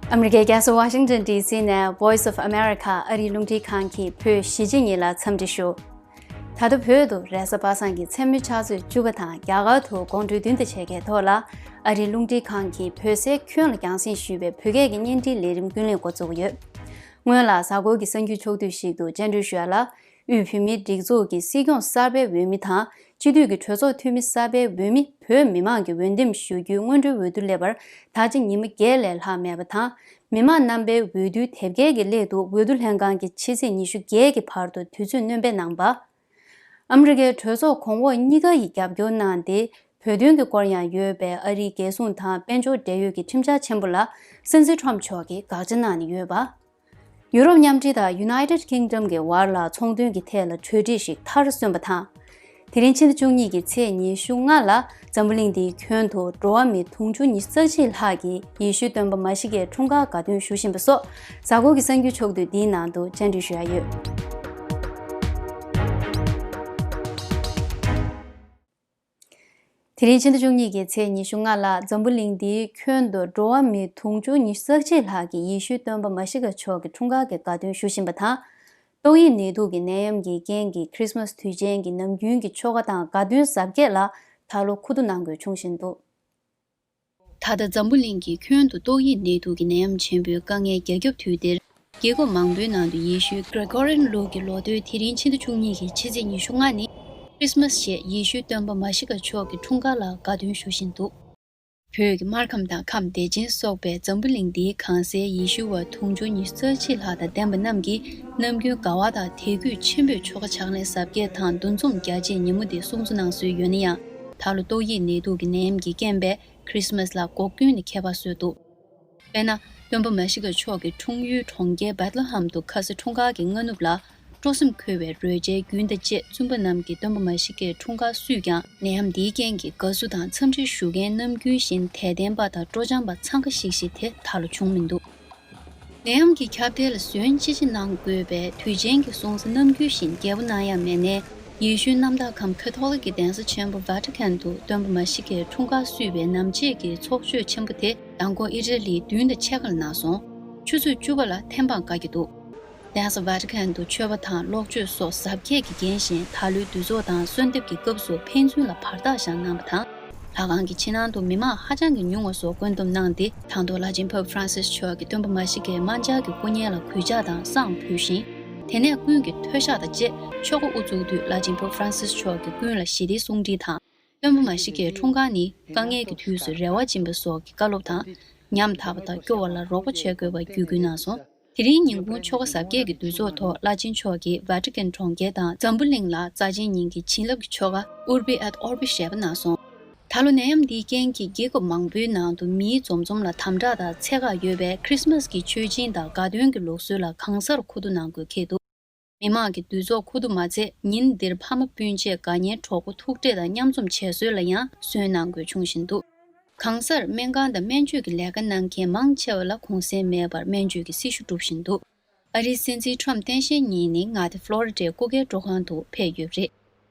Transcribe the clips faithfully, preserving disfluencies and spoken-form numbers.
ཨ་མི་རི་ཀའི་རྒྱལ་ས་ཝ་ཤིང་ཏོན་ཌི་སི་ནས་Voice of America ཨ་རིའི་རླུང་འཕྲིན་ཁང་གི་བོད་གཞིས་བྱེས་གཉིས་ལ་འཚམས་འདྲི་ཞུ། ད་ལྟ་བོད་དུ་རེས་གཟའ་པ་སངས་ཀྱི་མཚན་མོའི་ཕྱག་ཚོད་བཅུ་པ་དང་རྒྱ་གར་དུ་དགོང་དྲོའི་བདུན་དང་ཕྱེད་ཀའི་ཐོག་ལ་ཨ་རིའི་རླུང་འཕྲིན་ཁང་གིས་བོད་སའི་ཁྱོན་ལ་རྒྱང་སྲིང་ཞུས་པའི་བོད་སྐད་ཀྱི་བརྙན་འཕྲིན་ལས་རིམ་ཀུན་གླེང་འགོ་འཛུགས་ཡོད། སྔོན་ལ་གཟའ་འཁོར་གྱི་གསར་འགྱུར་ཕྱོགས་བསྡུས་ཤིག་ཏུ་བཅར་འདྲི་ཞུ་ཡ་ལ། དབུས་བོད་མིའི་སྒྲིག་འཛུགས་ཀྱི་སྲིད་སྐྱོང་གསར་པའི་འོས་མི་དང་། སྤྱི་འཐུས་ཀྱི་གྲོས་ཚོགས་འཐུས་མི་གསར་པའི་འོས་མི་བོད་མི་མང་གི་འོས་འདེམས་ཞུ་རྒྱུའི་སྔོན་འགྲོའི་འོས་བསྡུ་སླེབས་པར་ད་ཆ་ཉི་མ་བརྒྱད་ལས་ལྷག་མེད་པ་དང་། མི་མང་རྣམ་པའི་འོས་བསྡུའི་དེབ་སྐྱེལ་གྱི་སླད་དུ་འོས་བསྡུ་ལྷན་ཁང་གིས་ཕྱི་ཚེས་ཉི་ཤུ་བརྒྱད་ཀྱི་བར་དུ་དུས་ཚོད་སྣོན་པ་གནང་བ། ཨ་མི་རི་ཀའི་གྲོས་ཚོགས་གོང་འོག་གཉིས་ཀ་ཡིས་རྒྱབ་སྐྱོར་གནང་སྟེ། བོད་དོན་གྱི་སྐོར་ཡང་ཡོད་པའི་ཨ་རིའི་རྒྱལ་སྲུང་དང་དཔལ་འབྱོར་འབྲེལ་ཡོད་ཀྱི་ཁྲིམས་འཆར་ཆེན་པོ་ལ་སྲིད་འཛིན་ཁྲོམ་མཆོག་གིས་དགག་བྱ་གནང་ནས་ཡོད་པ། ཡུ་རོབ་མཉམ་འབྲེལ་དང་United Kingdom གྱི་བར་ལ་ཚོང་དོན་གྱི་ཐད་ལ་གྲོས་འགྲིག་ཞིག་མཐར་སོན་པ་དང་། དེ་རིང་ཕྱི་ཟླ་བཅུ་གཉིས་ཀྱི་ཚེས་ཉི་ཤུ་ལྔ་ལ་འཛམ་བུ་གླིང་འདིའི་ཁྱོན་དུ་འགྲོ་བ་མི་དུང་ཕྱུར་ཉི་ཤུ་རྩ་གཅིག་ལྷག་གིས་ཡེ་ཤུའི་སྟོན་པ་མ་ཤི་ཀའི་འཁྲུངས་སྐར་དགའ་སྟོན་ཞུ་བཞིན་པ་སོགས་གཟའ་འཁོར་གྱི་གསར་འགྱུར་ཕྱོགས་བསྡུས་འདིའི་ནང་དུ་བཅར་འདྲི་ཞུ་ཡ་ཡོད། དེ་རིང་ཕྱི་ཟླ་བཅུ་གཉིས་ཀྱི་ཚེས་ཉི་ཤུ་ལྔ་ལ་འཛམ་བུ་གླིང་འདིའི་ཁྱོན་དུ་འགྲོ་བ་མི་དུང་ཕྱུར་ཉི་ཤུ་རྩ་གཅིག་ལྷག་གིས་ཡེ་ཤུའི་སྟོན་པ་མ་ཤི་ཀ་མཆོག་གི་འཁྲུངས་སྐར་གྱི་དགའ་སྟོན་ཞུ་བཞིན་པ་དང་། ཏོག་དབྱིབས་ནད་དུག་གི་ནད་ཡམས་ཀྱི་རྐྱེན་གྱིས་ཁྲིས་མས་དུས་ཆེན་གྱི་ནམ་རྒྱུན་གྱི་ཆོ་ག་དང་དགའ་སྟོན་གཟབ་རྒྱས་ལ་ད་ལོ་ཁུ་བསྡུ་གནང་དགོས་བྱུང་བཞིན་འདུག་ད་ལྟ་འཛམ་བུ་གླིང་གི་ཁྱོན་དུ་ཏོག་དབྱིབས་ནད་དུག་གི་ནད་ཡམས་ཆེན་པོའི་དཀའ་ངལ་རྒྱ་ཁྱབ་དུས་འདིར། རྒྱལ་ཁབ་མང་པོའི་ནང་དུ་ཡེ་ཤུའི་Gregorian ལོ་གི་ལོ་ཐོའི་དེ་རིང་ཕྱི་ཟླ་བཅུ་གཉིས་ཀྱི་ཕྱི་ཚེས་ཉི་ཤུ་ལྔ་ནི། ཁྲིས་མས་ཞེས་ཡེ་ཤུའི་སྟོན་པ་མ་ཤི་ཀ་མཆོག་གི་འཁྲུངས་སྐར་ལ་དགའ་སྟོན་ཞུ་བཞིན་འདུག་བོད་ཀྱི་སྨར་ཁམས་དང་ཁམས་བདེ་ཆེན་སོགས་པའི་འཛམ་བུ་གླིང་འདིའི་གང་སའི་ཡེ་ཤུ་བ་དུང་ཕྱུར་ཉི་ཤུ་རྩ་གཅིག་ལྷག་དང་ལྡན་པ་རྣམས་ཀྱིས་ནམ་རྒྱུན་དགའ་བ་དང་དད་གུས་ཆེན་པོས་ཆོ་ག་ཕྱག་ལེན་གཟབ་རྒྱས་དང་འདུ་འཛོམས་རྒྱ་ཆེའི་ཉིན་མོ་འདི་སྲུང་བརྩི་གནང་སྲོལ་ཡོད་ན་ཡང་། ད་ལོ་ཏོག་དབྱིབས་ནད་དུག་གི་ནད་ཡམས་ཀྱི་རྐྱེན་པས་ཁྲིས་མས་ལ་སྒོ་ཀུན་ནས་ཁྱད་པར་བཟོས་འདུག་དཔེར་ན། སྟོན་པ་མ་ཤི་ཀ་མཆོག་གི་འཁྲུངས་ཡུལ་གྲོང་ཁྱེར་བེད་ལེ་ཧམ་དུ་ཁ་སང་འཁྲུངས་སྐར་གྱི་སྔ་ནུབ་ལ། སྤྲོ་སེམས་འཁོལ་བའི་རོལ་ཆའི་རྒྱུན་དང་བཅས་བཙུན་པ་རྣམས་ཀྱིས་སྟོན་པ་མ་ཤི་ཀའི་འཁྲུངས་སྐར་བསུས་ཀྱང་། ནད་ཡམས་འདིའི་རྐྱེན་གྱིས་དགའ་བསུ་དང་འཚམས་འདྲི་ཞུ་མཁན་ནམ་རྒྱུན་བཞིན་དད་ལྡན་པ་དང་སྤྲོ་འཆམ་པ་འཚང་ཁ་ཤིག་ཤིག་དེ་ད་ལོ་བྱུང་མི་འདུག་ནད་ཡམས་ཀྱི་ཁྱབ་གདལ་ལ་གཟོན་ཅི་ཆེ་གནང་དགོས་པའི་དུས་ཆེན་གྱི་སྲུང་བརྩི་ནམ་རྒྱུན་བཞིན་རྒྱས་པོ་གནང་ཡ་མེད་ནའི། ཡེ་ཤུའི་གནམ་བདག་ཁམས་ཁ་ཐོ་ལིག་གི་གདན་ས་ཆེན་པོ་ཝ་ཊི་ཀན་དུ་སྟོན་པ་མ་ཤི་ཀའི་འཁྲུངས་སྐར་བསུས་པའི་ནམ་ཕྱེད་ཀྱི་ཚོགས་མཆོད་ཆེན་པོ་དེ་མདང་དགོང་ཨི་ཊ་ལིའི་བདུན་དང་ཕྱེད་ཀ་ལ་གནང་སོང་། ཆུ་ཚོད་བཅུ་པ་ལ་ཐེམ་སྤང་བཀའ་རྒྱ་འདུག་གདན་ས་ཝ་ཊི་ཀན་དུ་མཆོད་པ་དང་གློག་མཆོད་སོགས་གཟབ་རྒྱས་ཀྱིས་བརྒྱན་ཞིང་། ད་ལོའི་འདུས་ཚོགས་དང་གསོལ་འདེབས་ཀྱི་སྐབས་སུ་ཕན་ཚུན་ལ་བར་ཐག་བཞག་གནང་བ་དང་། ལྷ་ཁང་གི་ཕྱི་ནང་དུ་མི་མང་ཧ་ཅང་གི་ཉུང་བ་སོགས་བཀོད་འདོམས་གནང་སྟེ། དང་ཐོག་བླ་ཆེན་པོབ་ཧྥ་རན་སིས་མཆོག་གིས་སྟོན་པ་མ་ཤི་ཀའི་དམར་འབྱར་གྱི་སྐུ་བརྙན་ལ་གུས་ཕྱག་དང་བསང་ཕུལ་ཞིང་། དེ་ནས་ཀུན་གྱིས་མཐོལ་བཤགས་དང་བཅས་ཆོ་ག་དབུ་བཙུགས་དུས། བླ་ཆེན་པོབ་ཧྥ་རན་སིས་མཆོག་གིས་ཀུན་ལ་ཞི་བདེའི་གསུང་འཕྲིན་དང་། སྟོན་པ་མ་ཤི་ཀའི་འཁྲུངས་སྐར་ནི་དཀའ་ངལ་གྱི་དུས་སུ་རེ་བ་སྦྱིན་པ་སོགས་ཀྱི་བཀའ་སློབ་དང་། ཉམ་ཐག་པ་དང་སྐྱོ་བ་ལ་རོགས་པ་བྱེད་དགོས་པར་བརྒྱུད་སྐུལ་གནང་སོང་། དེ་རིང་ཉིན་གུང་ཆོ་ག་གཟབ་རྒྱས་ཀྱི་འདུས་ཚོགས་ཐོག་བླ་ཆེན་མཆོག་གིས་ཝ་ཊི་ཀན་གྲོང་ཁྱེར་དང་འཛམ་བུ་གླིང་ལ་རྩ་ཆེན་ཉིན་གྱི་བྱིན་རླབས་ཀྱི་ཆོ་ག་Urbi et Orbi ཞེས་པ་གནང་སོང་། ད་ལོ་ནད་ཡམས་འདིའི་རྐྱེན་གྱིས་རྒྱལ་ཁབ་མང་པོའི་ནང་དུ་མིའི་འཛོམས་འཛོམས་ལ་དམ་དྲག་དང་ཚད་བཀག་ཡོད་པས། ཁྲིས་མས་ཀྱི་མཆོད་སྦྱིན་དང་དགའ་སྟོན་གྱི་ལུགས་སྲོལ་ལ་གང་སར་ཁུ་བསྡུ་གནང་དགོས་འཁེལ་འདུག་མི་མང་གི་འདུས་ཚོགས་ཁུ་བསྡུ་མ་ཚད། ཉིན་འདིར་ཕ་མ་སྤུན་མཆེད་དགའ་ཉེ་གྲོགས་པོ་ཐུག་འཕྲད་དང་མཉམ་འཛོམས་བྱེད་སྲོལ་ལ་ཡང་ཟོན་གནང་དགོས་བྱུང་བཞིན་འདུག་གང་སར་སྨན་ཁང་དང་སྨན་བཅོས་ཀྱི་ལས་ཀ་གནང་མཁན་མང་ཆེ་བ་ལ་གུང་སེང་མེད་པར་སྨན་བཅོས་ཀྱི་སྲི་ཞུ་སྒྲུབ་བཞིན་འདུག་ཨ་རིའི་སྲིད་འཛིན་ཁྲོམ་སྟངས་དཔྱལ་གཉིས་ནི་མངའ་སྡེ་ཕློ་རི་ཌའི་སྐུ་སྒེར་སྤྲོ་ཁང་དུ་ཕེབས་ཡོད་པ་རེད།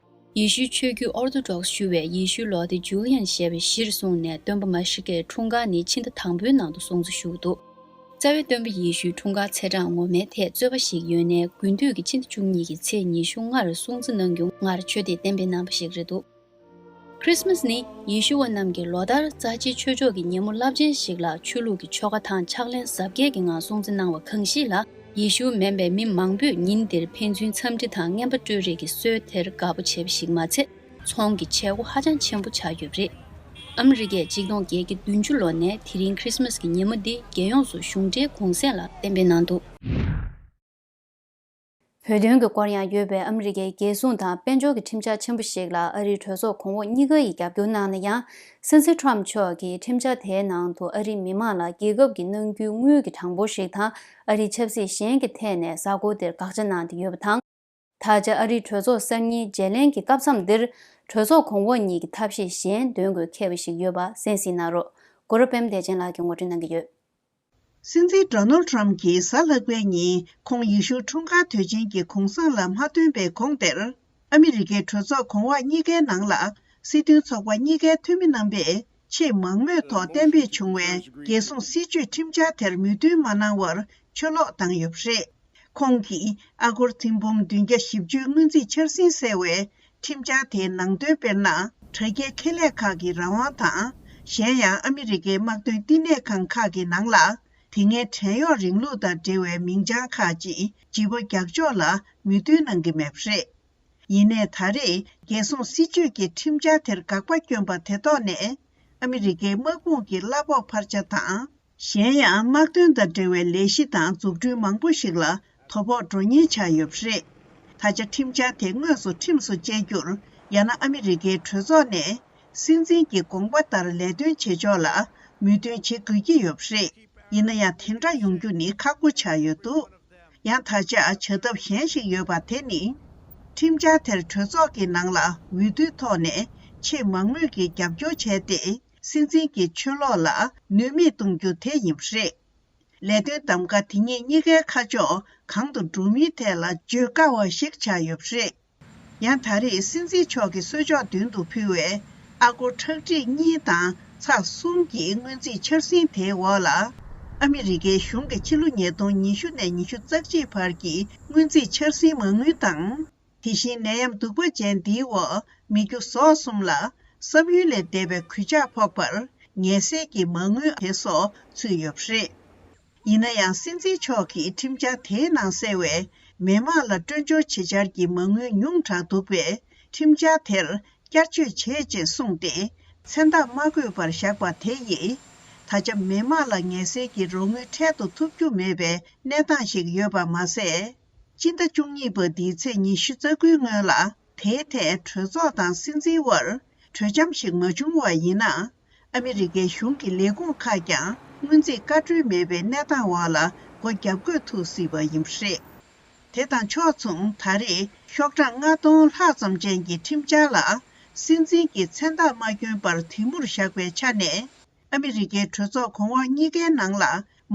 ཡེ་ཤུའི་ཆོས་བརྒྱུད་ཨོར་ཐོ་ཌོག་སི་ཞུ་བའི་ཡེ་ཤུའི་ལོ་ཟླ་ཇུ་ལི་ཡན་ཞེས་པའི་གཞིར་བཟུང་ནས་སྟོན་པ་མ་ཤི་ཀའི་འཁྲུངས་སྐར་ནི་ཕྱི་ཟླ་དང་པོའི་ནང་དུ་སྲུང་བརྩི་ཞུ་གི་འདུག་རྩ་བའི་སྟོན་པ་ཡེ་ཤུའི་འཁྲུངས་སྐར་ཚེས་གྲངས་ངོ་མའི་ཐད་རྩོད་པ་ཞིག་ཡོད་ནའི། དགུན་དུས་ཀྱི་ཕྱི་ཟླ་བཅུ་གཉིས་ཀྱི་ཚེས་ཉི་ཤུ་ལྔར་སྲུང་བརྩི་གནང་རྒྱུ་སྔར་ཆོས་སྡེས་གཏན་འབེབས་གནང་བ་ཞིག་རེད་འདུག་ཁྲིས་མས་ནི་ཡེ་ཤུ་བ་རྣམས་ཀྱི་ལོ་ལྟར་རྩ་ཆེའི་ཆོས་ཕྱོགས་ཀྱི་ཉིན་མོ་རླབས་ཆེན་ཞིག་ལ། ཆོས་ལུགས་ཀྱི་ཆོ་ག་དང་ཕྱག་ལེན་གཟབ་རྒྱས་ཀྱི་ངང་སྲུང་བརྩི་གནང་བ་གང་ཞིག་ལ། ཡེ་ཤུ་མིན་པའི་མི་མང་པོས་ཉིན་འདིར་ཕན་ཚུན་འཚམས་འདྲི་དང་རྔན་པ་སྤྲོད་རེས་ཀྱི་སྲོལ་དེར་དགའ་པོ་བྱེད་པ་ཞིག་མ་ཚད། ཚོང་གི་བྱེད་སྒོ་ཧ་ཅང་ཆེན་པོ་ཆགས་ཡོད་པ་རེད། ཨ་མི་རི་ཀས་ཆིག་སྟོང་བརྒྱད་བརྒྱ་བདུན་ཅུ་ལོ་ནས་དེ་རིང་ཁྲིས་མས་ཀྱི་ཉིན་མོ་འདི་རྒྱལ་ཡོངས་སུ་གཞུང་འབྲེལ་གུང་སེང་ལ་གཏན་འབེབས་གནང་འདུག་བོད་དོན་གྱི་སྐོར་ཡང་ཡོད་པའི་ཨ་མི་རི་ཀའི་རྒྱལ་སྲུང་དང་དཔལ་འབྱོར་གྱི་ཁྲིམས་འཆར་ཆེན་པོ་ཞིག་ལ་ཨ་རིའི་གྲོས་ཚོགས་གོང་འོག་གཉིས་ཀ་ཡིས་རྒྱབ་སྐྱོར་གནང་ན་ཡང་། སྲིད་འཛིན་ཁྲོམ་མཆོག་གིས་ཁྲིམས་འཆར་དེའི་ནང་དུ་ཨ་རིའི་མི་མང་ལ་རྒྱལ་ཁབ་ཀྱི་གནང་རྒྱུའི་དངུལ་གྱི་གྲངས་འབོར་ཞིག་དང་། ཨ་རིའི་ཆབ་སྲིད་གཞན་གྱི་ཐད་ནས་གཟའ་འཁོར་འདིར་དགག་བྱ་གནང་བསྡད་ཡོད་པ་དང་། ད་ཆ་ཨ་རིའི་གྲོས་ཚོགས་གསར་རྙིང་བརྗེ་ལེན་གྱི་སྐབས་མཚམས་འདིར། གྲོས་ཚོགས་གོང་འོག་གཉིས་ཀྱི་ཐབས་ཤེས་གཞན་འདོན་དགོས་འཁེལ་བ་ཞིག་ཡོད་པ་གསན་གཟིགས་གནང་རོགས། གོ་རབ་པད་མ་བདེ་ཆེན་ལགས་ཀྱིས་ངོ་སྤྲོད་གནང་གི་ཡོད། སྲིད་འཛིན་ཌོ་ནལ་ཊམ་གྱིས་གཟའ་ལྷག་པའི་ཉིན་ཁོང་ཡེ་ཤུ་འཁྲུངས་སྐར་དུས་ཆེན་གྱི་གུང་སེང་ལ་མ་ཐོན་པའི་གོང་དེར། ཨ་མི་རི་ཀའི་གྲོས་ཚོགས་གོང་འོག་གཉིས་ཀའི་ནང་ལ་སྲིད་དོན་ཚོགས་པ་གཉིས་ཀའི་འཐུས་མི་རྣམ་པས་ ཆེས་མང་མོས་ཐོག་གཏན་འབེབས་བྱུང་བའི་རྒྱལ་སྲུང་སྲིད་ཇུས་ཁྲིམས་འཆར་དེར་མོས་མཐུན་མ་གནང་བར་ཕྱིར་ལོག་བཏང་ཡོད་པ་རེད། ཁོང་གིས་ཨ་སྒོར་ཐེར་འབུམ་བདུན་བརྒྱ་བཞི་བཅུའི་སྔོན་རྩིས་འཆར་ཟིན་གསལ་བའི་ཁྲིམས་འཆར་དེའི་ནང་དོན་དཔེར་ན། དྲ་རྒྱའི་ཁེ་ལས་ཁག་གི་རང་དབང་དང་། གཞན་ཡང་ཨ་མི་རི་ཀའི་དམག་དོན་བསྟི་གནས་ཁང་ཁག་གི་ནང་ལ། དེ་སྔའི་བྲན་གཡོག་རིང་ལུགས་དང་འབྲེལ་བའི་མིང་བྱང་ཁག་ཅིག་བརྗེ་པོ་རྒྱག་ཕྱོགས་ལ་མོས་མཐུན་གནང་གི་མེད་པ་རེད། ཡིན་ནའི་ད་རེས་རྒྱལ་སྲུང་སྲིད་ཇུས་ཀྱི་ཁྲིམས་འཆར་དེར་དགག་པ་བསྐྱོན་པ་དེ་ཐོག་ནས་ཨ་མི་རི་ཀའི་དམག་དཔུང་གི་གླ་ཕོགས་འཕར་ཆ་དང་། གཞན་ཡང་དམག་དོན་དང་འབྲེལ་བའི་ལས་གཞི་དང་འཛུགས་སྐྲུན་མང་པོ་ཞིག་ལ་དོ་ཕོག་འགྲོ་ཉེན་ཆགས་ཡོད་པ་རེད། ད་ཆ་ཁྲིམས་འཆར་དེ་དངོས་སུ་ཁྲིམས་སུ་བཅད་རྒྱུར་ཡང་ན་ཨ་མི་རི་ཀའི་གྲོས་ཚོགས་ནས་སྲིད་འཛིན་གྱི་དགོངས་པ་ལྟར་ལས་དོན་བྱེད་ཕྱོགས་ལ་མོས་མཐུན་བྱེད་དགོས་ཀྱི་ཡོད་པ་རེད། ཡིན་ན་ཡང་དེ་འདྲ་ཡོང་རྒྱུ་ནི་ཁག་པོ་ཆགས་ཡོད་འདུག་ཡང་ད་ཆ་བྱ་ཐབས་གཞན་ཞིག་ཡོད་པ་དེ་ནི། ཁྲིམས་འཆར་དེར་གྲོས་ཚོགས་ཀྱི་ནང་ལ་འོས་བསྡུའི་ཐོག་ནས་ཆེས་མང་མོས་ཀྱིས་རྒྱབ་སྐྱོར་བྱས་ཏེ། སྲིད་འཛིན་གྱི་ཕྱིར་ལོག་ལ་ནུས་མེད་གཏོང་རྒྱུ་དེ་ཡིན་པ་རེད། ལས་དོན་གདམ་ག་དེ་གཉིས་གཉིས་ཀའི་ཁ་ཕྱོགས་གང་དུ་འགྲོ་མིན་ཐད་ལ་བརྗོད་དཀའ་བ་ཞིག་ཆགས་ཡོད་པ་རེད། ཡང་ད་རེས་སྲིད་འཛིན་མཆོག་གི་གསོལ་ལྕོག་མདུན་དུ་ཕུལ་བའི་ཨ་སྒོར་ཁྲག་ཁྲིག་གཉིས་དང་ཚེག་གསུམ་གྱི་སྔོན་རྩིས་འཆར་ཟིན་དེའི་འོག་ལ། ཨ་མི་རི་ཀའི་གཞུང་གིས་ཕྱི་ལོ་ཉིས་སྟོང་ཉི་ཤུ་ནས་ཉི་ཤུ་རྩ་གཅིག་བར་གྱི་སྔོན་རྩིས་འཆར་ཟིན་མ་དངུལ་དང་། དེ་བཞིན་ནད་ཡམས་གདུག་པ་ཅན་འདིའི་འོག་མི་རྒྱུ་ཟོག་གསུམ་ལ་བསམ་ཡུལ་ལས་འདས་པའི་གོད་ཆག་ཕོག་པར་ངལ་སེལ་གྱི་མ་དངུལ་དེ་སོགས་ཚུད་ཡོད་པ་རེད། ཡིན་ན་ཡང་སྲིད་འཛིན་མཆོག་གིས་ཁྲིམས་འཆར་དེའི་ནང་གསལ་བའི་མི་དམངས་ལ་སྤྲོད་འབྱོར་བྱེད་འཆར་གྱི་མ་དངུལ་ཉུང་དྲགས་འདུག་པས། ཁྲིམས་འཆར་དེར་བསྐྱར་བཅོས་བྱེད་ཅེས་གསུངས་ཏེ། མཚན་རྟགས་མ་བཀོད་པར་བཞག་པ་དེ་ཡིས། ད་ཆ་མི་དམངས་ལ་ངལ་སེལ་གྱི་རོགས་དངུལ་འཕྲལ་དུ་ཐོབ་རྒྱུ་མེད་པའི་གནས་སྟངས་ཤིག་ཡོད་པ་མ་ཟད། སྤྱི་ཟླ་བཅུ་གཉིས་པ་འདིའི་ཚེས་ཉི་ཤུ་རྩ་དགུའི་སྔོན་ལ། དེའི་ཐད་གྲོས་ཚོགས་དང་སྲིད་འཛིན་དབར་གྲོས་འཆམ་ཞིག་མ་བྱུང་བ་ཡིན་ན། ཨ་མི་རི་ཀའི་གཞུང་གི་ལས་ཁུངས་ཁག་ཀྱང་སྔོན་རྩིས་བཀའ་འཁྲོལ་མེད་པའི་གནས་སྟངས་འོག་ལ་སྒོ་བརྒྱབ་དགོས་ཐུག་སྲིད་པ་ཡིན་པ་རེད། དེ་དང་ཕྱོགས་མཚུངས། ད་རེས་ཤོག་གྲངས་ལྔ་སྟོང་ལྷག་ཙམ་ཅན་གྱི་ཁྲིམས་འཆར་ལ་སྲིད་འཛིན་གྱི་མཚན་རྟགས་མ་བསྐྱོན་པར་དེ་མུར་བཞག་པའི་ཆ་ནས། ཨ་མི་རི་ཀའི་གྲོས་ཚོགས་གོང་འོག་གཉིས་ཀའི་ནང་ལ་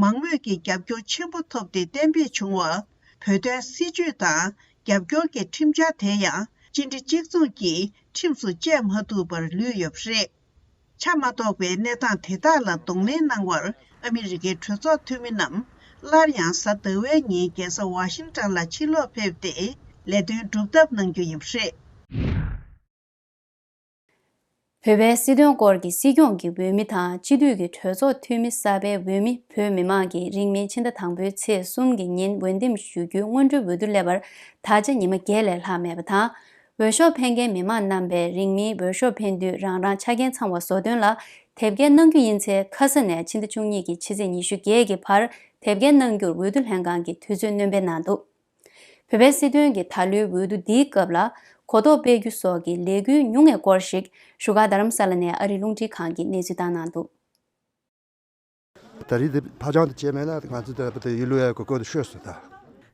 མང་མོས་ཀྱི་རྒྱབ་སྐྱོར་ཆེན་པོ་ཐོབ་སྟེ་གཏན་འབེབས་བྱུང་བ། བོད་དོན་སྲིད་བྱུས་དང་རྒྱབ་སྐྱོར་གྱི་ཁྲིམས་འཆར་དེ་ཡང་སྤྱི་འཐུས་གཅིག་མཚུངས་ཀྱིས་ཁྲིམས་སུ་བཅད་མ་ཐུབ་པར་ལུས་ཡོད་པ་རེད། ཆ་མ་རྟོགས་པའི་གནས་སྟངས་དེ་དག་ལ་གདོང་ལེན་གནང་བར་ཨ་མི་རི་ཀའི་གྲོས་ཚོགས་འཐུས་མི་རྣམས་སླར་ཡང་གཟའ་ཟླ་བའི་ཉིན་རྒྱལ་ས་ཝ་ཤིང་ཊོན་ལ་ཕྱིར་ལོག་ཕེབས་ཏེ་ལས་དོན་སྒྲུབ་ཐབས་གནང་རྒྱུ་ཡིན་པ་རེད། བོད་པའི་སྲིད་དོན་སྐོར་གྱི་སྲིད་སྐྱོང་གི་འོས་མི་དང་སྤྱི་འཐུས་ཀྱི་གྲོས་ཚོགས་འཐུས་མི་གསར་པའི་འོས་མི་བོད་མི་མང་གིས་རིང་མིན་ཕྱི་ཟླ་དང་པོའི་ཚེས་གསུམ་གྱི་ཉིན་འོས་འདེམས་ཞུ་རྒྱུའི་སྔོན་འགྲོའི་འོས་བསྡུ་སླེབས་པར་ད་ཆ་ཉི་མ་བརྒྱད་ལས་ལྷག་མེད་པ་དང་། འོས་ཤོག་འཕེན་མཁན་མི་མང་རྣམ་པས་རིང་མིན་འོས་ཤོག་འཕེན་དུས་རང་རང་ཆ་རྐྱེན་ཚང་བ་བཟོ་དོན་ལ་དེབ་སྐྱེལ་གནང་རྒྱུ་ཡིན་ཚེ། ཁ་ས་ནས་ཕྱི་ཟླ་བཅུ་གཉིས་ཀྱི་ཕྱི་ཚེས་ཉི་ཤུ་བརྒྱད་ཀྱི་བར་དེབ་སྐྱེལ་གནང་རྒྱུར་འོས་བསྡུ་ལྷན་ཁང་གིས་དུས་ཚོད་སྣོན་སྤེལ་གནང་འདུག་བོད་པའི་སྲིད་དོན་གྱི་ད་ལོའི་འོས་བསྡུ་འདིའི་སྐབས་ལ་གོ་རྟོགས་སྤེལ་རྒྱུ་སོགས་ཀྱི་ལས་འགུལ་ཉུང་ངེས་སྐོར་ཞིག་བཞུགས་སྒར་རྡ་རམ་ས་ལ་ནས་ཨ་རིའི་རླུང་འཕྲིན་ཁང་གིས་གནས་ཚུལ་བཏང་གནང་འདུག་ད་རེས་འདི་ཕ་ཅང་དུ་བྱས་མེད་ན་ང་ཚོ་ད་བུ་དེ་ཡུལ་ལུ་ཡ་གོ་གོ་དུ་ཤོད་སོང་ད།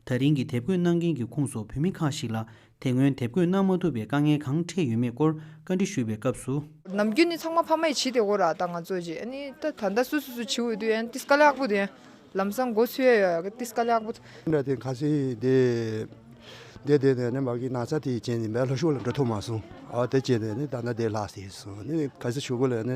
ད་རིང་གི་དེབ་འགོད་གནང་མཁན་གྱི་ཁོངས་སུ་བོད་མི་ཁག་ཞིག་ལ་དེ་སྔོན་དེབ་འགོད་གནང་མ་ཐུབ་པའི་དཀའ་ངལ་གང་འཕྲད་ཡོད་མེད་སྐོར་བཀའ་འདྲི་ཞུས་པའི་སྐབས་སུ། ནམ་རྒྱུན་ནི་ཚང་མ་ཕ་མ་ཡི་བྱིས་དེ་གོ་ར་ད་ང་ཚོ་ཅི་ཨ་ནི་ད་ད་ལྟ་སུ་སུ་སུ་བྱིའུ་འདུག་ཡན་ཏིས་དཀའ་ལས་ཁག་པོ་དེ་ཡན་ལམ་སང་འགོ་ཚུགས་ཡ་ཡོད་ཡ་གི་ཏིས་དཀའ་ལས་ཁག་པོ། འདྲ་དེ་ཁ་སི་དེ་དེ་དེ་ནས་ནི་མ་གི་ན་ཚ་དེ་ཅན་ནི་མེ་ལྷོ་ཕྱོགས་ལ་འགྲོ་ཐུབ་མ་སོང་། ཨ་དེ་ཅན་ནི་ད་ན་དེ་ལ་སི་སོང་ནི་ཁ་སི་ཆུ་གོ་ལ་ནི་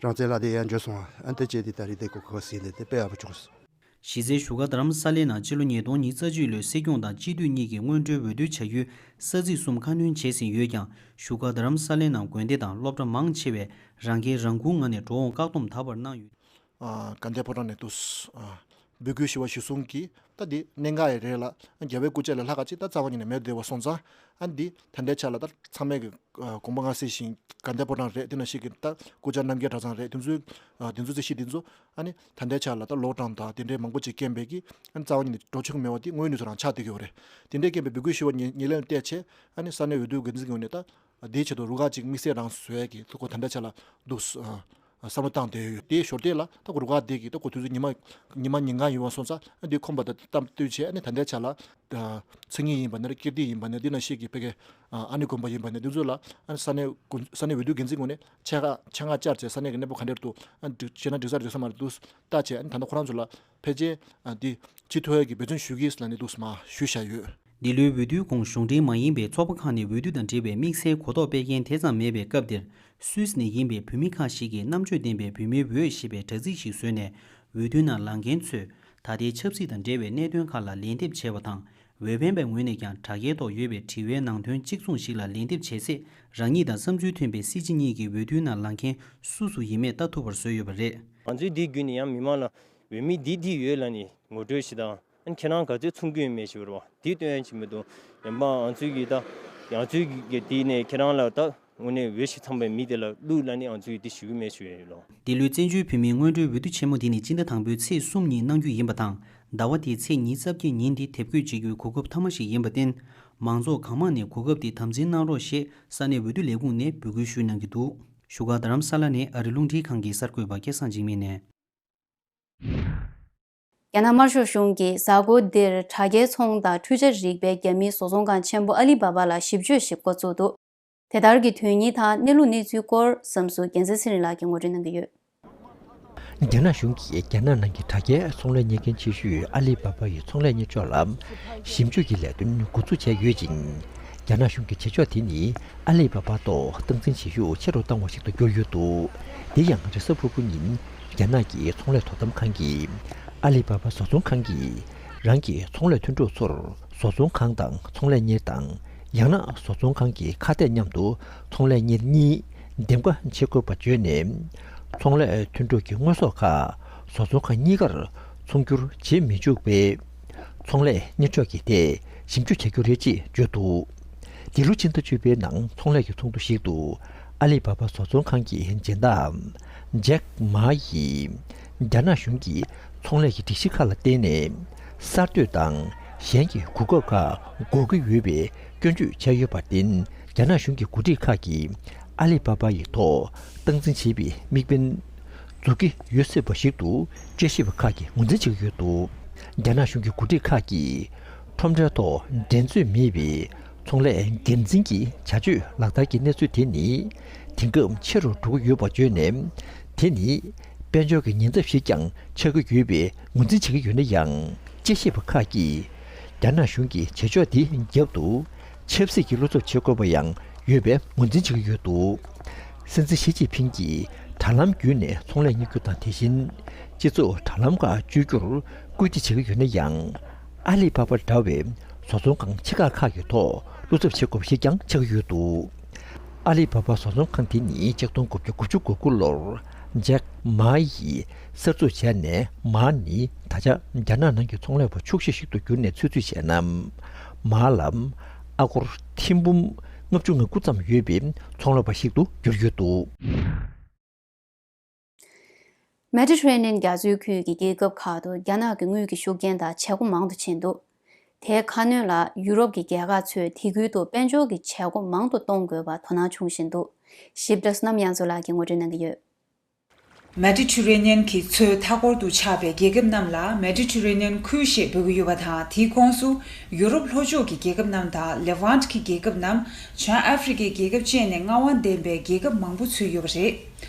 རང་བཙན་ལ་དེ་ཡན་འཇོ་སོང་། ཨ་དེ་ཅན་དེ་ད་རི་དེ་གོ་ཁོ་སི་ནི་དེ་པེ་ཨ་པ་ཆོག་སོང་། གཞི་རྩའི་བཞུགས་སྒར་རྡ་རམ་ས་ལའི་ནང་སྤྱི་ལོ་ཉིས་སྟོང་ཉི་ཤུ་རྩ་གཅིག་ལོའི་སྲིད་སྐྱོང་དང་སྤྱི་འཐུས་གཉིས་ཀྱི་སྔོན་འགྲོའི་འོས་བསྡུ་བྱ་རྒྱུའི་ས་ཚིགས་གསུམ་ཁ་སྣོན་བྱས་ཟིན་ཡོད་ཀྱང་། བཞུགས་སྒར་རྡ་རམ་ས་ལའི་ནང་དགོན་སྡེ་དང་སློབ་གྲྭ་མང་ཆེ་བས་རང་འགན་རང་འཁུར་ངང་ནས་འགྲོ་འོང་བཀག་སྡོམ་དག་པར་གནང་ཡོད། དགའ་ལྡན་ཕོ་བྲང་ནས་འདུག་འབོད་སྐུལ་ཞུ་བ་གཞིར་བཟུང་གིས་ད་འདི་གནད་འགག་ཡི་རེད་ལ། རྒྱལ་བའི་སྐུ་ཕྱྭ་ལས་ལྷག་ག་ཅིག་ད་རྩ་བ་ཉིད་ནས་མེད་བསྡད་པ་སོང་ཙང་། ཨ་འདི་ད་ལྟའི་ཆ་ལ་ད་ཚང་མས་ཀྱི་དགོངས་པ་མངའ་གསལ་བཞིན་དགའ་ལྡན་ཕོ་བྲང་རེད། དེ་ནང་བཞིན་གྱི་ད་སྐུ་བཅར་རྣམ་རྒྱལ་གྲྭ་ཚང་རེད། དེ་ཚོའི་དེ་ཚོའི་རྩིས་གཞི་དེ་ཚོ་ཨ་ནི་ད་ལྟའི་ཆ་ལ་ད་ལོག་གྲངས་དང་དེ་འདྲའི་མང་པོ་ཅིག་རྐྱེན་པས་ཀྱི་ཨ་ནི་རྩ་བ་ཉིད་ནས་འགྲོ་ཆོག་གི་མེད་པ་དེ་དངོས་གནས་སུ་རང་ཆགས་བསྡད་ཀྱི་ཡོད་རེད། དེ་འདྲའི་རྐྱེན་པས་འབོད་སྐུལ་ཞུ་བ་ཉེ་ཉེ་ལམ་བལྟས་བྱས་ཨ་ནི་ས་གནས་འོས་བསྡུ་འགན་འཛིན་གྱི་ངོས་ནས་ད། དེའི་ཆེད་དུ་རུ་ཁག་ཅིག་དམིགས་བསལ་རང་བཟོ་ཡས་ཀྱི་ཐུགས་ཁུར་ད་ལྟའི་ཆ་ལ་འདུག་བསམ་བློ་བཏང་བསྡད་ཡོད། དེའི་ཞོར་དེ་ལ་ད་རུ་ཁག་དེ་གི་ད་ཁོ་དུས་ཚོད་ཉི་མ་ཉི་མ་ཉིན་གང་ཡོད་པ་སོང་ཙང་འདི་ཁོམ་པ་དང་གཏམ་བསྟུན་བྱས་ནས་ད་ལྟའི་ཆ་ལ་མཚན་ཉིད་ཡིན་པ་ནས་ཀིརྟི་ཡིན་པ་ནས་འདི་ནང་བཞིན་གྱི་ཕ་གི་ཨ་ནི་དགོན་པ་ཡིན་པ་ནས་འདི་ཚོ་ལ་ས་གནས་ས་གནས་འོས་བསྡུ་འགན་འཛིན་ངོས་ནས་ཆེད་མངགས་ཆེད་མངགས་བཅར་བྱས་ས་གནས་ཀྱི་གནས་སྤོ་ག་འདྲ་འདུག་བྱས་ན་འགྲིག་ས་རེད་འགྲིག་ས་མ་རེད་འདུག་ལྟ་བྱས་ད་ལྟ་ཁོ་རང་ཚོ་ལ་ཕལ་ཆེར་འདི་སྤྱི་འཐུས་ཀྱི་འབད་བརྩོན་ཞུ་གི་ལ་ནི་འདུག་མ་ཞུས་བཞག་ཡོད། འདི་ལོའི་འོས་བསྡུའི་གོང་གཞུང་འབྲེལ་མ་ཡིན་པའི་ཚོགས་པ་ཁག་ནས་འོས་བསྡུ་དང་འབྲེལ་བའི་དམིགས་བསལ་གོ་རྟོགས་སྤེལ་མཁན་དེ་ཙམ་མེད་པའི་སྐབས་འདིར། སུད་སི་ནས་ཡིན་པའི་བོད་མི་ཁག་ཞིག་གིས་རྣམ་དཔྱོད་ལྡན་པའི་བུད་མེད་འོས་ཞེས་པའི་དྲ་ཚིགས་ཤིག་བཟོས་ནས། འོས་བསྡུའི་ནང་ལངས་མཁན་ཚོས་ད་ལྟའི་ཆབ་སྲིད་དང་འབྲེལ་བའི་གནད་དོན་ཁག་ལ་ལན་འདེབས་བྱས་པ་དང་། འོས་འཕེན་པའི་ངོས་ནས་ཀྱང་དྲ་རྒྱའི་ཐོག་ཡོད་པའི་དྲི་བའི་ནང་དོན་གཅིག་མཚུངས་ཤིག་ལ་ལན་འདེབས་བྱས་ཚེ། རང་ཉིད་དང་བསམ་ཚུལ་མཐུན་པའི་སྲིད་སྤྱི་གཉིས་ཀྱི་འོས་བསྡུའི་ནང་ལངས་མཁན་སུ་སུ་ཡིན་མེད་ལྟ་ཐུབ་པར་བཟོས་ཡོད་པ་རེད། ང་ཚོས་འདི་བརྒྱུད་ནས་ཡང་མི་མང་ལ་འོས་མི་འདི་འདི་ཡོད་ལབ་ནས་ངོ་སྤྲོད་ཞིག་དང་། ཨ་ནི་ཁྱེད་རང་ག་ཚོད་མཚུངས་ཀྱི་ཡོད་མེད་ཞུ་བར་བ་འདི་སྟོན་ཡ་ཅིག་མི་འདུག་ཡང་མ་ང་ཚོའི་གི་ད་ང་ཚོའི་གི་འདི་ནས་ཁྱེད་རང་ལ་ད་དངོས་གནས་འོས་ཤིག་ཚང་པའི་མི་དེ་ལ་བླུག་ལབ་ནས་ང་ཚོའི་འདི་ཞུ་གི་མེད་ཞུ་ཡ་ཡོད་ལོ། འདི་ལོའི་བཙན་བྱོལ་བོད་མིའི་སྔོན་འགྲོའི་འོས་བསྡུ་ཆེན་མོ་འདི་ནི་སྤྱི་ཟླ་དང་པོའི་ཚེས་གསུམ་ཉིན་གནང་རྒྱུ་ཡིན་པ་དང་། ཟླ་བ་འདིའི་ཚེས་ཉི་ཤུ་རྩ་བརྒྱད་ཉིན་འདི་དེབ་འགོད་བྱེད་རྒྱུའི་གོ་སྐབས་ཐ་མ་ཞིག་ཡིན་པར་བརྟེན། མང་ཚོགས་གང་མང་ནས་གོ་སྐབས་འདི་དམ་འཛིན་གནང་རོགས་ཞེས་ས་གནས་འོས་བསྡུ་ལས་ཁུངས་ནས་འབོད་སྐུལ་ཞུས་གནང་གི་འདུག་བཞུགས་སྒར་རྡ་རམ་ས་ལ་ནས་ཨ་རི་རླུང་འཕྲིན་ཁང་གི་གསར་འགོད་པ་སྐལ་བཟང་འཇིགས་མེད་ནས། རྒྱ་ནག་དམར་ཤོག་གཞུང་གིས་གཟའ་འཁོར་འདིར་དྲ་རྒྱའི་ཚོང་དང་འཕྲུལ་ཆས་རིག་པའི་རྒྱ་མིའི་བཟོ་ཚོང་ཁང་ཆེན་པོ་ཨ་ལི་བྷ་བྷ་ལ་ཞིབ་དཔྱོད་ཞིག་འགོ་བཙུགས་འདུག་དེ་ལྟར་གྱི་དོན་སྙིང་དང་གནས་ལུགས་གནས་ཚུལ་སྐོར་བསམ་གཟིགས་རྒྱལ་མཚན་ཚེ་རིང་ལགས་ཀྱིས་ངོ་སྤྲོད་གནང་གི་ཡོད། རྒྱ་ནག་གཞུང་གིས་རྒྱ་ནག་ནང་གི་དྲ་རྒྱའི་ཚོང་ལས་གཉེར་མཁན་ཆེ་ཤོས་ཨ་ལི་བྷ་བྷ་ཡི་ཚོང་ལས་གཉེར་ཕྱོགས་ལ་ཞིབ་འཇུག་གི་ལས་དོན་འགོ་འཛུགས་བྱས་ཡོད་ཅིང་། རྒྱ་ནག་གཞུང་གི་བྱེད་ཕྱོགས་དེ་ནི་ཨ་ལི་བྷ་བྷ་ཐོག་སྟངས་འཛིན་བྱེད་ཤུགས་ཆེ་རུ་བཏང་བ་ཞིག་ཏུ་གྱུར་ཡོད་འདུག་དེ་ཡང་རེས་གཟའ་ཕུར་བུ་ཉིན་རྒྱ་ནག་གི་ཚོང་ལས་དོ་དམ་ཁང་གིས་ཨ་ལི་བྷ་བྷ་བཟོ་ཚོང་ཁང་གིས་རང་གི་ཚོང་ལས་མཐུན་གྲོགས་ཚོར་བཟོ་ཚོང་ཁང་དང་ཚོང་ལས་གཉེར་དང་། ཡང་ན་བཟོ་ཚོང་ཁང་གི་ཁ་གཏད་མཉམ་དུ་ཚོང་ལས་གཉེར་གཉིས་འདེམས་ཀ་བྱེད་དགོས་པ་བརྗོད་ནས། ཚོང་ལས་མཐུན་གྲོགས་ཀྱི་དངོས་ཟོག་ཁག་བཟོ་ཚོང་ཁང་གཉིས་ཀར་ཚོང་སྒྱུར་བྱེད་མི་འཇུག་པའི་ཚོང་ལས་གཉེར་ཕྱོགས་ཀྱི་ཐད་ཞིབ་འཇུག་བྱ་རྒྱུ་རེད་ཅེས་བརྗོད་འདུག་འདི་ལོ་ཕྱི་ཟླ་བཅུ་པའི་ནང་ཚོང་ལས་ཀྱི་ཚོགས་འདུ་ཞིག་ཏུ་ཨ་ལི་བྷ་བྷ་བཟོ་ཚོང་ཁང་གི་སྦྱིན་བདག་ཇེག་མ་ཡིས། རྒྱ་ནག་གཞུང་གིས་ཚོང་ལས་ཀྱི་སྒྲིག་གཞི་ཁག་ལ་བརྟེན་ནས་གསར་གཏོད་དང་གཞན་གྱི་གོ་སྐབས་ཁག་འགོག་གི་ཡོད་པའི་སྐྱོན་བརྗོད་བྱས་ཡོད་པར་བརྟེན། རྒྱ་ནག་གཞུང་གི་འགོ་ཁྲིད་ཁག་གིས་ཨ་ལི་བྷ་བྷ་ཡི་ཐོག་སྟངས་འཛིན་བྱེད་པའི་དམིགས་འབེན་འཛུགས་ཀྱི་ཡོད་སྲིད་པ་ཞིག་ཏུ་དཔྱད་ཞིབ་པ་ཁག་གིས་ངོས་འཛིན་བྱེད་ཀྱི་ཡོད་འདུག་རྒྱ་ནག་གཞུང་གི་འགོ་ཁྲིད་ཁག་གིས་ཁྲོམ་རའི་ཐོག་འགྲན་རྩོད་མེད་པའི་ཚོང་ལས་སྒེར་འཛིན་གྱི་བྱ་སྤྱོད་ལག་བསྟར་གྱི་གནས་ཚུལ་དེ་ནི། དེང་སྐབས་ཆེ་རུ་འགྲོ་གི་ཡོད་པ་བརྗོད་ནས། དེ་ནི་དཔལ་འབྱོར་གྱི་ཉེན་ཚབས་ཤིག་ཀྱང་ཆགས་ཀྱི་ཡོད་པའི་ངོས་འཛིན་བྱེད་ཀྱི་ཡོད་ན་ཡང་། དཔྱད་ཞིབ་པ་ཁག་གིས་རྒྱ་ནག་གཞུང་གི་བྱེད་ཕྱོགས་དེའི་རྒྱབ་ཏུ་ཆབ་སྲིད་ཀྱི་བློ་འཚབ་བྱེད་དགོས་པ་ཡང་ཡོད་པའི་ངོས་འཛིན་བྱེད་ཀྱི་ཡོད་འདུག་སྲིད་འཛིན་ཞི་ཅིན་ཕིང་གིས་དྲ་ལམ་བརྒྱུད་ནས་ཚོང་ལས་གཉེར་རྒྱུ་དང་། དེ་བཞིན་སྤྱི་ཚོགས་དྲ་ལམ་ཁག་བཅོས་རྒྱུར་སྐུལ་འདེད་བྱེད་ཀྱི་ཡོད་ན་ཡང་། ཨ་ལི་བྷ་བྷ་འདྲ་བའི་བཟོ་ཚོང་ཁང་ཆེ་ཁག་ཁག་གི་ཐོག་བློ་འཚབ་བྱེད་དགོས་པ་ཞིག་ཀྱང་ཆགས་ཀྱི་ཡོད་འདུག་ཨ་ལི་བྷ་བྷ་བཟོ་ཚོང་ཁང་དེ་ནི་ཆིག་སྟོང་དགུ་བརྒྱ་དགུ་བཅུ་གོ་དགུ་ལོར་ཇེག་མ་ཡིས་གསར་འཛུགས་བྱས་ནས། མ་ནི་ད་ཆ་རྒྱ་ནག་ནང་གི་ཚོང་ལས་པ་ཕྱུག་ཤོས་ཤིག་ཏུ་གྱུར་ནས་ཚུད་ཚུད་བྱས་ན། མ་ལ་ཨ་སྒོར་ཐེར་འབུམ་ལྔ་བཅུ་ང་དགུ་ཙམ་ཡོད་པའི་ཚོང་ལས་པ་ཞིག་ཏུ་གྱུར་ཡོད་འདུག་མེ་ཏི་ཊི་རེ་ནི་ཡན་རྒྱ་མཚོའི་ཁུལ་གྱི་རྒྱལ་ཁབ་ཁག་ཏུ་རྒྱ་ནག་གི་དངུལ་གྱི་ཤུགས་རྐྱེན་དང་བྱེད་སྒོ་མང་དུ་ཕྱིན་འདུག་དེའི་ཁ་སྣོན་ལ་ཡུ་རོབ་ཀྱི་རྒྱལ་ཁག་ཚོས་དེ་ཁུལ་དུ་དཔལ་འབྱོར་གྱི་བྱེད་སྒོ་མང་དུ་གཏོང་དགོས་པར་དོ་སྣང་ཆུང་བཞིན་འདུག་ཞིབ་ཕྲ་བསོད་ནམས་དབྱངས་མཚོ་ལགས་ཀྱིས་ངོ་སྤྲོད་གནང་གི་ཡོད། མེ་ཏི་ཊི་རེ་ནི་ཡན་གྱི་མཚོའི་མཐའ་འཁོར་དུ་ཆགས་པའི་རྒྱལ་ཁབ་རྣམས་ལ་མེ་ཏི་ཊི་རེ་ནི་ཡན་ཁུལ་ཞེས་འབོད་ཀྱི་ཡོད་པ་དང་། དེའི་ཁོངས་སུ་ཡུ་རོབ་ལྷོ་ཕྱོགས་ཀྱི་རྒྱལ་ཁབ་རྣམས་དང་། ལེ་ཝན་ཀྱི་རྒྱལ་ཁབ་རྣམས། བྱང་ཨ་ཧྥེ་རི་ཁའི་རྒྱལ་ཁབ་བཅས་ནས་མངའ་དབང་ལྡན་པའི་རྒྱལ་ཁབ་མང་པོ་ཚུད་ཡོད་པ་རེད།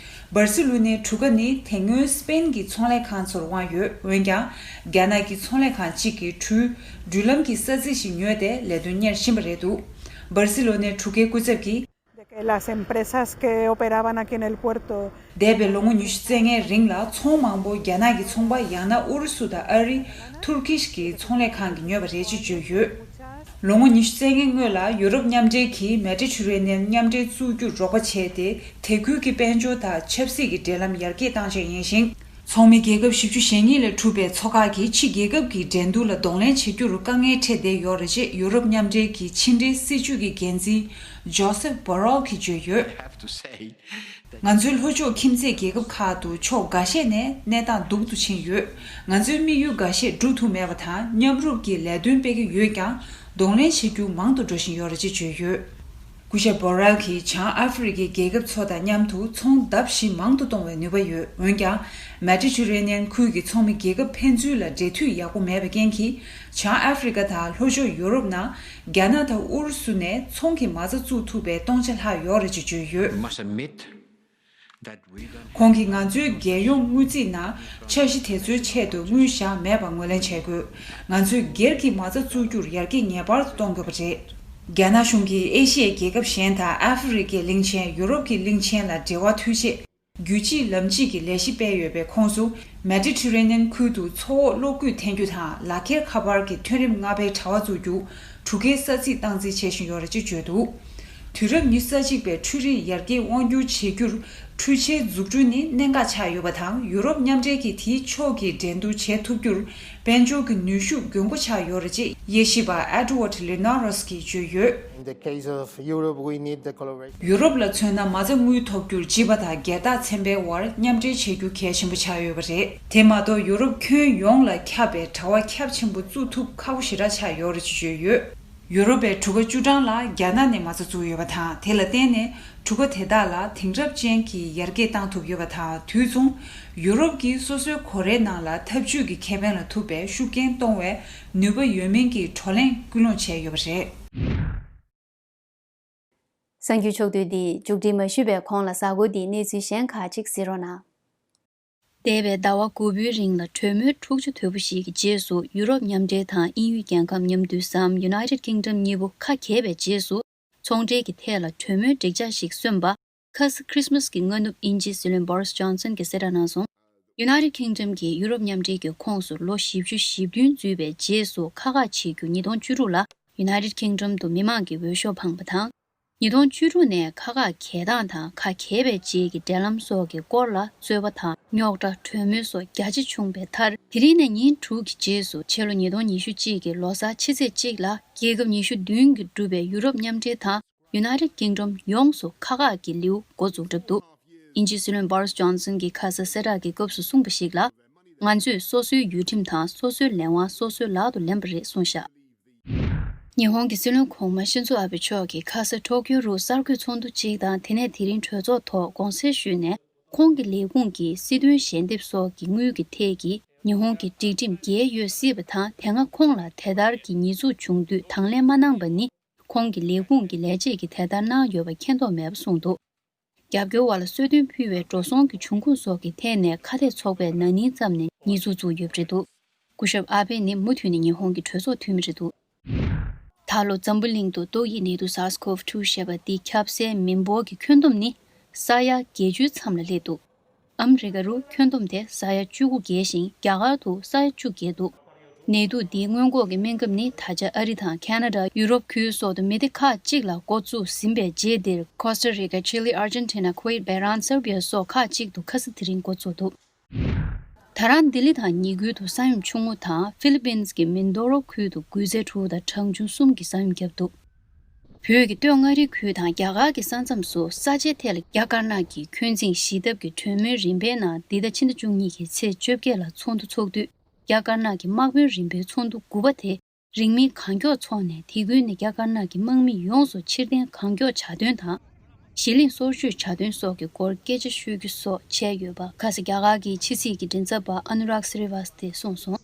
སྦར་སི་ལོ་ནའི་གྲུ་ཁ་ནི་དེ་སྔོན་སྤེན་གྱི་ཚོང་ལས་ཁང་ཚོར་དབང་ཡོད། འོན་ཀྱང་། རྒྱ་ནག་གི་ཚོང་ལས་ཁང་གཅིག་གིས་གྲུའི་འགྲུལ་ལམ་གྱི་ས་ཚིགས་ཤིག་ཉོས་ཏེ་ལས་དོན་གཉེར་བཞིན་པ་རེད་འདུག་སྦར་སི་ལོ་ནའི་གྲུ་ཁའི་སྐུ་ཚབ་ཀྱིས། De que las empresas que operaban aquí en el puerto འདས་པའི་ལོ་ངོ་ཉི་ཤུ་རྩ་ལྔའི་རིང་ལ་ཚོང་མང་པོ་རྒྱ་ནག་གི་ཚོང་པ་ཡང་ན་ཨུ་རུ་སུ་དང་ཨ་རི། ཐུར་ཀིཤ་གི་ཚོང་ལས་ཁང་གིས་ཉོས་པ་རེད་ཅེས་བརྗོད་ཡོད། ལོ་ངོ་ཉི་ཤུ་རྩ་ལྔའི་སྔོན་ལ་ཡུ་རོབ་མཉམ་འབྲེལ་གྱིས་མེ་ཏི་ཊི་རེ་ནི་ཡན་མཉམ་འབྲེལ་བཙུགས་རྒྱུར་རོགས་པ་བྱས་ཏེ། དེ་ཁུལ་གྱི་དཔལ་འབྱོར་དང་ཆབ་སྲིད་ཀྱི་འབྲེལ་ལམ་ཡར་རྒྱས་བཏང་ཆེད་ཡིན་ཞིང་། ཚོགས་མི་རྒྱལ་ཁབ་བཞི་བཅུ་ཞེ་གཉིས་ལས་གྲུབ་པའི་ཚོགས་ཁག་གིས་ཕྱི་རྒྱལ་ཁབ་ཀྱི་འགྲན་བསྡུར་ལ་གདོང་ལེན་བྱེད་རྒྱུར་དཀའ་ངལ་འཕྲད་བསྡད་ཡོད་རེད་ཅེས་ཡུ་རོབ་མཉམ་འབྲེལ་གྱི་ཕྱི་འབྲེལ་སྲིད་ཇུས་ཀྱི་འགན་འཛིན་ཇོ་སེབ་བྷོ་རེལ་གྱིས་བརྗོད་ཡོད། ང་ཚོའི་ལྷོ་ཕྱོགས་ཁྱིམ་མཚེས་རྒྱལ་ཁབ་ཁག་ཏུ་ཕྱོགས་འགའ་ཤས་ནས་གནས་སྟངས་སྡུག་ཏུ་ཕྱིན་ཡོད། ང་ཚོའི་དམིགས་ཡུལ་འགའ་ཤས་འགྲུབ་ཐུབ་མེད་པ་དང་། མཉམ་རུབ་ཀྱིས་ལས་དོན་སྤེལ་གྱི་ཡོད་ཀྱང་། གདོང་ལེན་བྱེད་རྒྱུ་མང་དུ་འགྲོ་བཞིན་ཡོད་རེད་ཅེས་བརྗོད་ཡོད། སྐུ་ཞབས་བྷོ་རེལ་གྱིས་བྱང་ཨ་ཧྥེ་རི་ཁའི་རྒྱལ་ཁབ་ཚོ་དང་མཉམ་དུ་ཚོང་ལྡབ་བཞི་མང་དུ་གཏོང་བའི་ནུས་པ་ཡོད། འོན་ཀྱང་། མེ་ཏི་ཊི་རེ་ནི་ཡན་ཁུལ་གྱི་ཚོགས་མི་རྒྱལ་ཁབ་ཕན་ཚུན་ལ་འབྲེལ་མཐུད་ཡག་པོ་མེད་པའི་རྐྱེན་གྱིས། བྱང་ཨ་ཧྥེ་རི་ཁ་དང་ལྷོ་ཕྱོགས་ཡུ་རོབ་ནང་རྒྱ་ནག་དང་ཨུ་རུ་སུ་ནས་ཚོང་གི་མ་རྩ་བཙུགས་ཐུབ་པའི་སྟོང་ཆ་ལྷག་ཡོད་རེད་ཅེས་བརྗོད་ཡོད། We must admit ཁོང་གིས་ང་ཚོའི་རྒྱལ་ཡོངས་དངུལ་རྩིས་ནང་འཆར་གཞི་དེ་ཚོའི་ཆེད་དུ་དངུལ་བཞག་མེད་པ་ངོས་ལེན་བྱེད་དགོས། ང་ཚོས་སྒེར་གྱི་མ་རྩ་བཙུགས་རྒྱུར་ཡར་རྒྱས་ངེས་པར་དུ་གཏོང་དགོས་པ་རེད། རྒྱ་ནག་གཞུང་གིས་ཨེ་ཤི་ཡའི་རྒྱལ་ཁབ་གཞན་དང་ཨ་ཧྥེ་རི་ཁའི་གླིང་ཆེན། ཡུ་རོབ་ཀྱི་གླིང་ཆེན་ལ་འབྲེལ་བ་མཐུད་ཆེད། རྒྱུད་གཅིག་ལམ་གཅིག་གི་ལས་གཞི་སྤེལ་ཡོད་པའི་ཁོངས་སུ། མེ་ཌི་ཊི་རེ་ནི་ཡན་ཁུལ་དུ་མཚོ་འོག་གློག་སྐུད་འཐེན་རྒྱུ་དང་། ལག་ཁྱེར་ཁ་པར་གྱི་ཐོན་རིམ་ལྔ་པའི་དྲ་བ་བཙུགས་རྒྱུ། གྲུ་ཁའི་ས་ཚིགས་སྟངས་འཛིན་བྱེད་བཞིན་ཡོད་རེད་ཅེས་བརྗོད་འདུག་དུས་རབས་ཉི་ཤུ་རྩ་གཅིག་པའི་འཕྲུལ་རིག་ཡར་རྒྱས་དབང་སྒྱུར་བྱེད་རྒྱུར། འཕྲུལ་ཆས་འཛུགས་སྐྲུན་ནི་གནད་འགག་ཆགས་ཡོད་པ་དང་། ཡུ་རོབ་མཉམ་འབྲེལ་གྱིས་དེའི་ཕྱོགས་ཀྱི་འགྲན་བསྡུར་བྱེད་ཐུབ་རྒྱུར། དཔལ་འབྱོར་གྱི་ནུས་ཤུགས་དགོས་མཁོ་ཆགས་ཡོད་རེད་ཅེས་དབྱེ་ཞིབ་པ་Edward Linares གིས་བརྗོད་ཡོད། In the case of Europe, we need the collaboration. ཡུ་རོབ་ལ་མཚོན་ན། མ་རྩ་དངུལ་ཐོབ་རྒྱུར་སྤྱི་པ་དང་སྒེར་བདག་ཚན་པའི་དབར་མཉམ་འབྲེལ་བྱེད་རྒྱུ་གལ་ཆེན་པོ་ཆགས་ཡོད་པ་རེད། དེ་མ་གཏོགས། ཡུ་རོབ་ཁྱོན་ཡོངས་ལ་ཁྱབ་པའི་དྲ་བ་ཁྱབ་ཆེན་པོ་བཙུགས་ཐུབ་ཁག་པོ་ཞེ་དྲག་ཆགས་ཡོད་རེད་ཅེས་བརྗོད་ཡོད། ཡུ་རོབ་པའི་གྲུ་ཁ་བཅུ་གྲངས་ལ་རྒྱ་ནག་ནས་མ་རྩ་བཙུགས་ཡོད་པ་དང་། དེ་ལ་བརྟེན་ནས་གྲུ་ཁ་དེ་དག་ལ་དེང་རབས་ཅན་གྱི་ཡར་རྒྱས་བཏང་ཐུབ་ཡོད་པ་དང་། དུས་མཚུངས། ཡུ་རོབ་ཀྱིས་སོ་སོའི་སྒོ་རའི་ནང་ལ་འཐབ་ཇུས་ཀྱི་ཁེ་ཕན་ལ་ཐུག་པའི་ཤུགས་རྐྱེན་གཏོང་བའི་ནུས་པ་ཡོད་མིན་གྱི་བགྲོ་གླེང་སྐུལ་སློང་བྱས་ཡོད་པ་རེད། གསར་འགྱུར་ཕྱོགས་བསྡུས་འདི་མཇུག་སྒྲིལ་མ་ཞུས་པའི་གོང་ལ། གཟའ་འཁོར་འདིའི་གནས་ཚུལ་གཞན་ཁག་ཅིག་གཟིགས་རོགས་གནང་། འདས་པའི་ཟླ་བ་དགུ་པོའི་རིང་ལ་གྲོས་མོལ་འཁྲུག་ཆ་དོད་པོ་ཞིག་གི་རྗེས་སུ། ཡུ་རོབ་མཉམ་འབྲེལ་དང་དབྱིན་ཡུལ་རྒྱལ་ཁབ་མཉམ་འདུས་སམ། United Kingdom གཉིས་པོ་ཁ་གྱེས་པའི་རྗེས་སུ། ཚོང་འབྲེལ་གྱི་ཐད་ལ་གྲོས་མོལ་འགྲིག་འཇགས་ཤིག་སོན་པ། ཁ་ས་ཁྲིས་མས་ཀྱི་སྔ་ནུབ་དབྱིན་ཇིའི་སྲིད་བློན་Boris Johnson གྱིས་གསལ་བསྒྲགས་གནང་སོང་། United Kingdom གྱིས་ཡུ་རོབ་མཉམ་འབྲེལ་གྱི་ཁོངས་སུ་ལོ་བཞི་བཅུ་ཞེ་བདུན་འཛུལ་བའི་རྗེས་སུ། ཁག་ཁག་བྱེད་རྒྱུ་ཉིས་སྟོང་བཅུ་དྲུག་ལ་United Kingdom དུ་མི་མང་གིས་འོས་ཤོག་འཕངས་པ་དང་། ཉིས་སྟོང་བཅུ་དྲུག་ནས་ཁག་ཁག་གྱེས་སྟངས་དང་། ཁ་གྱེས་པའི་རྗེས་ཀྱི་འབྲེལ་ལམ་སོགས་ཀྱི་སྐོར་ལ་རྩོད་པ་དང་རྙོག་དྲ། གྲོས་མོལ་སོགས་རྒྱ་ཆེ་བྱུང་བའི་མཐར། དེ་རིང་ནས་ཉིན་དྲུག་གི་རྗེས་སུ། ཕྱི་ལོ་ཉིས་སྟོང་ཉི་ཤུ་གཅིག་གི་ལོ་གསར་ཕྱི་ཚེས་གཅིག་ལ། རྒྱལ་ཁབ་ཉི་ཤུ་བདུན་གྱིས་གྲུབ་པའི་ཡུ་རོབ་མཉམ་འབྲེལ་དང་། United Kingdom ཡོངས་སུ་ཁག་ཁག་གི་ལེའུ་འགོ་འཛུགས་གྲབས་འདུག་དབྱིན་ཇིའི་སྲིད་བློན་Boris Johnson གྱིས་ཁ་ས་གསལ་བསྒྲགས་ཀྱི་སྐབས་སུ་གསུངས་པ་ཞིག་ལ། ང་ཚོས་སོ་སོའི་ཡུལ་ཁྲིམས་དང་སོ་སོའི་ལས་དབང་སོ་སོའི་ལག་ཏུ་ལེན་པ་རེད་གསུངས་བཞག་ཉི་ཧོང་གི་སྲིད་བློན་གོང་མ་ཤིན་ཛོ་ཨ་བྷེ་མཆོག་གིས་ཁ་ས་ཊོ་ཀིའོ་རུ་གསར་འགོད་ཚོགས་འདུ་གཅིག་དང་། དེ་ནས་དེ་རིང་གྲོས་ཚོགས་ཐོག་དགོངས་སེལ་ཞུས་ནས། ཁོང་གི་ལས་ཁུངས་ཀྱིས་སྲིད་དོན་ཞལ་འདེབས་སོགས་ཀྱི་དངུལ་གྱི་ཐད་ཀྱི་ཉི་ཧོང་གི་སྒྲིག་ཁྲིམས་འགལ་ཡོད་སྲིད་པ་དང་། དེ་སྔ་ཁོང་ལ་དེ་ལྟར་གྱི་ཉེས་འཛུགས་བྱུང་དུས་དང་ལེན་མ་གནང་པ་ནི། ཁོང་གི་ལས་ཁུངས་ཀྱི་ལས་བྱེད་ཀྱིས་དེ་ལྟར་གནང་ཡོད་པ་མཁྱེན་རྟོགས་མེད་པ་གསུངས་འདུག་རྒྱབ་སྐྱོར་བ་ལ་གསོལ་སྟོན་ཕུལ་བའི་འགྲོ་སོང་གི་འབྱུང་ཁུངས་སོགས་ཀྱི་ཐད་ནས་ཁ་གཏད་ཚོགས་པས་ན་ནིང་ཙམ་ནས་ཉེས་འཛུགས་བཙུགས་ཡོད་པ་རེད་འདུག་སྐུ་ཞབས་ཨ་བྷེ་ནི་མུ་མཐུད་ནས་ཉི་ཧོང་གི་གྲོས་ཚོགས་འཐུས་མི་རེད་འདུག་ད་ལོ་འཛམ་བུ་གླིང་དུ་ཏོག་དབྱིབས་ནད་དུག་SARS-CoV two ཞེས་པ་འདི་ཁྱབ་སའི་མི་འབོར་གྱི་ཁྱོན་བསྡོམས་ནི་ས་ཡ་བརྒྱད་ཅུའི་མཚམས་ལ་སླེབས་འདུག་ཨ་མི་རི་ཀ་རུ་ཁྱོན་བསྡོམས་དེ་ས་ཡ་བཅུ་དགུ་བརྒལ་ཞིང་། རྒྱ་གར་དུ་ས་ཡ་བཅུ་བརྒལ་འདུག་ནད་དུག་འདིའི་སྔོན་འགོག་གི་སྨན་ཁབ་ནི་ད་ཆ་ཨ་རི་དང་ཁེ་ན་ཌ། ཡུ་རོབ་ཁུལ་སོགས་དུ་མི་སྡེ་ཁག་ཅིག་ལ་འགོ་བཙུགས་ཟིན་པའི་རྗེས་འདིར། ཁོ་སྟ་རི་ཀ། ཅི་ལི། ཨར་ཇན་ཊི་ན། ཁུ་ཝེད། བྷེ་རན། སར་བྷི་ཡ་སོགས་ཁག་ཅིག་ཏུ་ཁ་སང་དེ་རིང་འགོ་བཙུགས་འདུག་ད་རང་ལྡི་ལི་དང་ཉེ་ཁུལ་དུ་ས་ཡོམ་ཆུང་ངུ་དང་། ཧྥི་ལི་པིན་གྱི་མིན་དོ་རོ་ཁུལ་དུ་འགུལ་ཚད་དྲུག་དང་གྲངས་ཆུང་གསུམ་གྱི་ས་ཡོམ་བརྒྱབ་འདུག་བོད་ཀྱི་སྟོད་མངའ་རིས་ཁུལ་དང་རྒྱ་གར་གྱི་ས་མཚམས་སུ་ས་ཆའི་ཐད་ལ་རྒྱ་དཀར་ནག་གི་འཁོན་འཛིང་ཞི་ཐབས་ཀྱི་གྲོས་མོལ་རིམ་པའི་ནང་། འདི་ཟླ་ཕྱི་ཟླ་བཅུ་གཉིས་ཀྱི་ཚེས་བཅོ་བརྒྱད་ལ་ཚོགས་འདུ་ཚོགས་དུས། རྒྱ་དཀར་ནག་གི་དམག་དཔོན་རིམ་པའི་ཚོགས་འདུ་དགུ་པ་དེ་རིང་མིན་གང་མགྱོགས་འཚོགས་ནས། དེ་ཁུལ་ནས་རྒྱ་དཀར་ནག་གི་དམག་མི་ཡོངས་སུ་ཕྱིར་འཐེན་གང་མགྱོགས་བྱ་དོན་དང་། གཞིས་ལེན་སོར་ཆུད་བྱ་དོན་སོགས་ཀྱི་སྐོར་སྐད་ཆ་ཤོད་རྒྱུ་སོགས་བྱས་ཡོད་པ། ཁ་སང་རྒྱ་གར་གྱི་ཕྱི་སྲིད་ཀྱི་མགྲིན་ཚབ་པ་ཨ་ནུ་རཱག་སི་རི་ཝཱ་སྟེ་གསུངས་སོང་།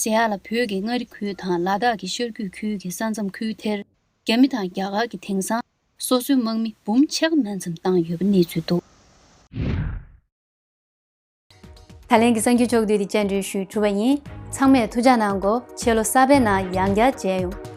ཟེར་ཡག་ལ། བོད་ཀྱི་མངའ་རིས་ཁུལ་དང་ལ་དྭགས་ཀྱི་ཤར་རྒྱུད་ཁུལ་གྱི་ས་མཚམས་ཁུལ་དེར། རྒྱ་མི་དང་རྒྱ་གར་གྱིས་དེང་སང་སོ་སོའི་དམག་མི་འབུམ་ཕྱེད་ཀ་མན་ཙམ་བཏང་ཡོད་པའི་གནས་ཚུལ་འདུག་ད་ལན་གྱི་གསར་འགྱུར་ཕྱོགས་བསྡུས་དེ་བཅར་འདྲི་ཞུས་གྲུབ་པ་ཡིན། ཚང་མས་ཐུགས་ཅག་གནང་གོ། ཕྱི་ལོ་གསར་པའི་ནང་ཡང་བསྐྱར་མཇལ་ཡོང་།